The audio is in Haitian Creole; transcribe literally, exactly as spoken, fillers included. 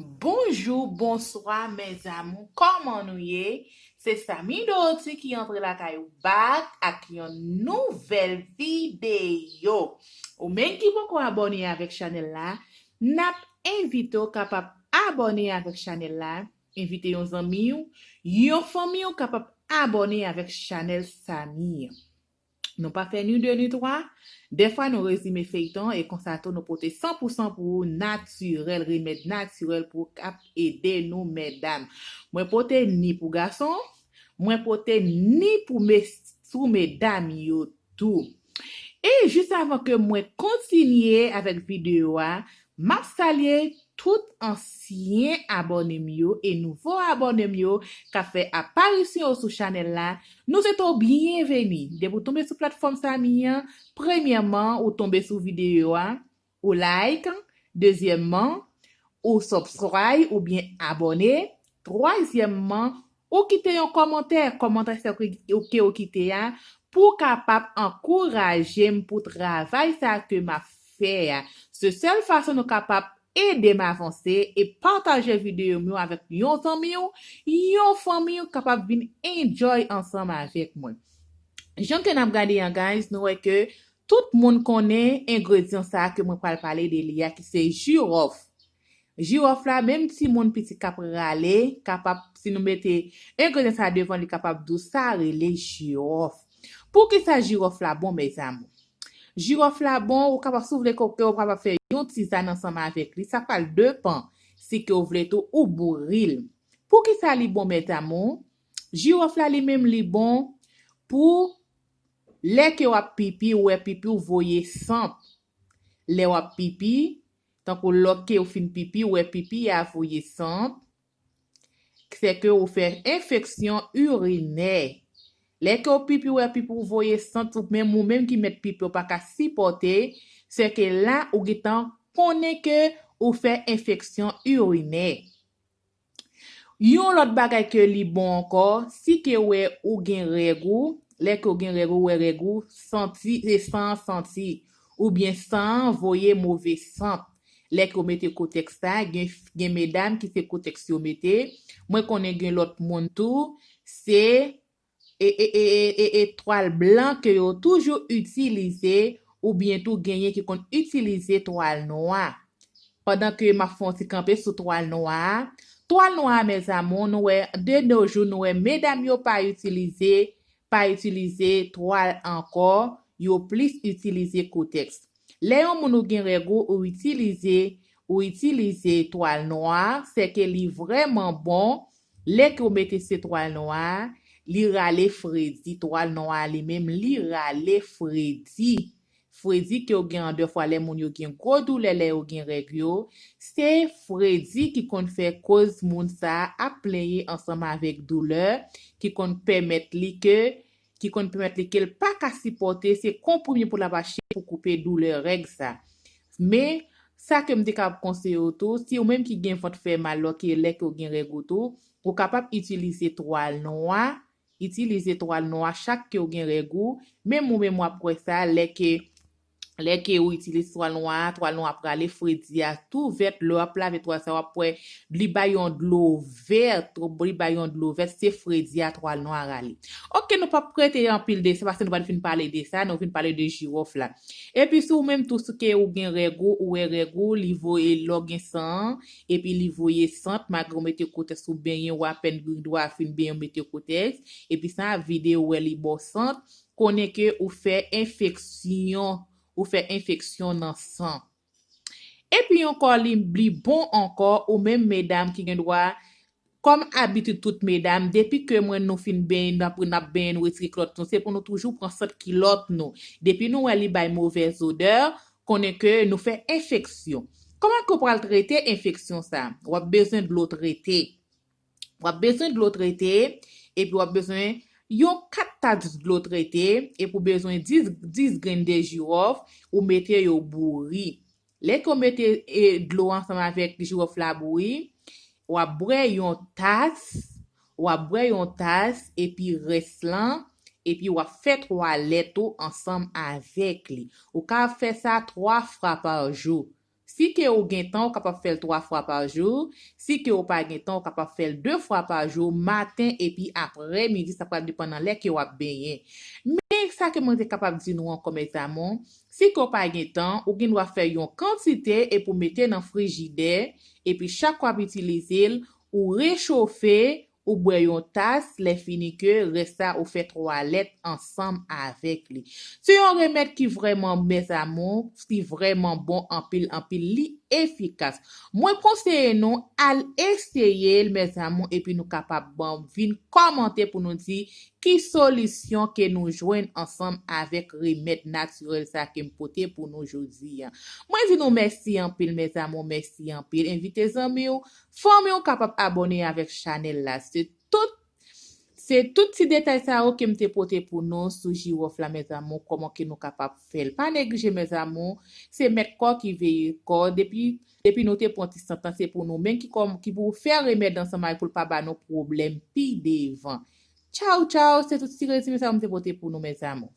Bonjou, bonswa, mes amours, kòman nou ye? Se Samy Dorothy ki antre lakay ou back ak yon nouvèl videyo. Ou menm ki poko abòne avèk chanèl la, n ap envite w kapab abòne avèk chanèl la, envite yon zanmi w, yon fanmi w kapab abòne avèk chanèl Samy an. Nou pa fè ni de ni twa. Dèfwa nou rezime feyton e konsa tou nou pote san pou san pou ou natirèl, remèd natirèl pou k ap ede nou medam. Mwen pote ni pou gason, mwen pote ni pou mes, pou medam yo tou. E jis avan ke mwen kontinye avèk videyo a, m ap salye tout ansyen abòne m yo e nouvo abòne m yo k ap fè aparisyon yo sou chanèl la. Nou swete w byenveni. Depi w tonbe sou platfòm Samy an, premyèman, ou tonbe sou videyo a, ou like, dezyèmman, ou subscribe oubyen abòne, twazyèmman, ou kite yon kòmantè, kòmantè sa ke, ke ou kite a, pou w kapab ankouraje m pou travay sa ke m ap fè a. Se sèl fason nou kapab ede m avanse e pataje videyo m yo avèk yon zanmi w, yon fanmi w kapab vin enjoy ansanm avèk mwen. Jan ke n ap gade an, guys, nou wè ke tout moun konnen engredyan sa ke mwen pral pale de li a, ki se jiwòf. Jiwòf la, menm timoun piti k ap rale, kapab, si nou mete engredyan sa devan li, kapab di w sa rele jiwòf. Poukisa jiwòf la bon, mes amours? Jiwòf la bon, ou kapab, si w vle koke, ou kapab fè yon tizàn ansanm avèk li. Sa pral depan si ke w vle tou ou bouri l. Poukisa li bon, mes amours? Jiwòf la li menm li bon pou lè ke w ap pipi, ou wè pipi w voye sant. Lè w ap pipi, tankou lòke ou fin pipi, ou wè pipi a voye sant, se ke ou fè enfeksyon irinè. Lè ke w pipi, ou wè pipi w voye sant, ou menm, ou menm ki mèt pipi, ou pa ka sipòte, se ke la ou gentan konnen ke ou fè enfeksyon irinè. Yon lòt bagay ke li bon ankò, si ke wè ou gen règ ou, lè ke w gen règ ou, wè règ ou santi, e san an santi, oubyen san an voye move sant. Lè ke w mete kotèks la, gen, gen medam ki se kotèks yo mete. Mwen konnen gen lòt moun tou, se e, e, e, e, e, e twal blan ke yo toujou itilize, oubyen tou genyen ki konn itilize twal nwa. Pandan ke m ap fè yon ti kanpe sou twal nwa a, twal nwa a, mes amours, nou wè, de nos jours, nou wè medam yo pa itilize, pa itilize twal ankò, yo plis itilize kotèks. Lè yon moun ou gen règ ou, ou itilize, ou itilize twal nwa, se ke li vrèman bon. Lè ke w mete se twal nwa a, li rale fredi. Twal nwa a li menm, li rale fredi. Fredi ke w gen an dèfwa lè moun yo gen gwo doulè lè yo gen règ yo, se fredi ki konn fè koz moun sa a ap plenyen ansanm avèk doulè, ki konn pèmèt li ke, ki konn pèmèt li ke l pa ka sipòte, se konprime pou l ap achte pou koupe doulè règ sa. Men, sa ke m te ka konseye w tou, si ou menm ki gen vant fè mal lòke lè ke w gen règ ou tou, ou kapab itilize twal nwa, itilize twal nwa chak ke w gen règ ou, menm ou menm w ap wè sa lè ke, lè ke ou itilize twal nwa a, twal nwa a prale, fredi a tou vèt, lè w ap lave twal sa, w ap wè li bay yon dlo vèt, li bay yon dlo vèt, se fredi a twal nwa a rale. Oke, nou p ap rete anpil de sa, paske nou pa t fin pale de sa, nou vin pale de jiwòf la. Epi si ou menm tou, si ke ou gen règ ou, ou wè règ ou, li voye lè w gen san an, epi li voye sant, malgre w mete kotèks ou benyen, ou apèn gen dwa fin benyen, ou mete kotèks, epi sa vide, ou wè li ba w sant, konnen ke ou fè enfeksyon, ou fè enfeksyon nan san. Epi ankò, li, li bon ankò, ou menm medam ki gen dwa, kòm abitid tout medam, depi ke mwen nou fin benyen, n ap, n ap benyen, nou retire kilòt nou, se pou nou toujou pran sant kilòt nou. Depi nou wè li bay movèz odè, konnen ke nou fè enfeksyon. Kòman ke w pral trete enfeksyon sa? W ap bezwen dlo trete. W ap bezwen dlo trete, epi w ap bezwen yon kat tas dlo trete, epi w bezwen dis, dis grenn de jiwòf, ou mete yo bouri. Lè ke w mete, e, dlo ansanm avèk jiwòf la bouri, w ap bwè yon tas, w ap bwè yon tas, epi rès lan, epi w ap fè twalèt ou ansanm avèk li. Ou ka fè sa twa fwa pa jou. Si ke ou gen tan, ou kapab fè l twa fwa pa jou. Si ke ou pa gen tan, ou kapab fè l de fwa pa jou, maten epi aprè midi, sa pral depann nan lè ke w ap benyen. Men sa ke mwen te kapab di nou ankò, mezanmi, si ke w pa gen tan, ou gen dwa fè yon kantite epi w mete nan frijidè, epi chak w ap itilize l, ou rechofe, ou bwè yon tas, lè fini ke rès la ou fè twalèt ansanm avèk li. Se yon remèd ki vrèman, mezanmi, ki vrèman bon anpil, anpil, li efikas. Mwen konseye nou al eseye l, mezanmi, epi nou kapab ban vin kòmante pou nou di ki solisyon ke nou jwenn ansanm avèk remèd natirèl sa ke m pote pou nou jodi a. Mwen di nou mèsi anpil, mezanmi, mèsi anpil. Envite zanmi w, fanmi w kapab abòne avèk chanèl la. Se tout, se tout ti detay sa yo ke m te pote pou nou sou jiwòf la, mezanmi, kòman ke nou kapab fè l. Pa neglije, mezanmi, se mèt kò ki veye kò. Depi, depi nou te pran ti sant lan, se pou nou menm ki kòm, ki pou fè remèd ansanm avèk pou l pa ba nou pwoblèm pi devan. Tchaw, tchaw, se tout ti rezime sa yo m te pote pou nou, mezanmi.